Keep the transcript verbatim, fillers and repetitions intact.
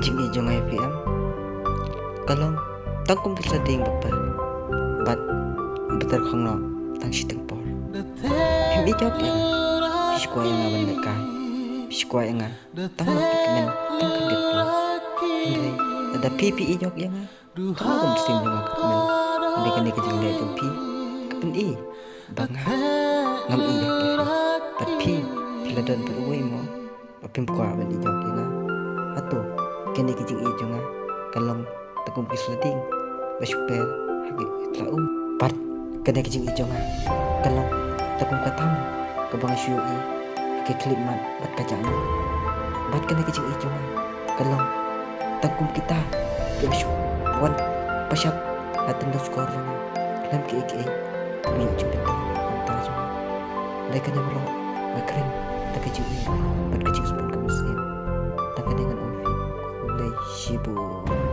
Jingïeit jong nga ïa phi em, ka long tang kum ki sla dieng ba pher bad ba ter khongno tang shiteng por. Phim ïeit ïa nga, phi shu kwah ïa nga ban lehkai, phi shu kwah ïa nga tang ban pynkmen tang khyndiat por. Hynrei lada phi phi ïeit ïa nga, tang ban sim ïa nga ka kmen. Hynrei kane ka jingleh jong phi ka pyni ba nga ngam ïeit ïa phi. Bad phi, phi la don bad uwei mo ba phim kwah ban ïeit ïa nga. Hato kane ka jingïeit jong nga ka long tang kum ki sla dieng ba shu per ha ki tla um? Bad kane ka jingïeit jong nga ka long tang kum ka tam kaba nga shu ïohi ha ki khyllipmat bad ka jaka. Bad kane ka jingïeit jong nga ka long tang kum kita kiba shu wan pashap ha tendon shkor jong nga khlem kiei kiei ban ïoh jingpyntreikam na ka bynta jong nga. Dei kane baroh nga kren da ka jingïeit bad ka jingsbun ka mynsiem. Tang kane ngan ong ïa phi, khublei shibun.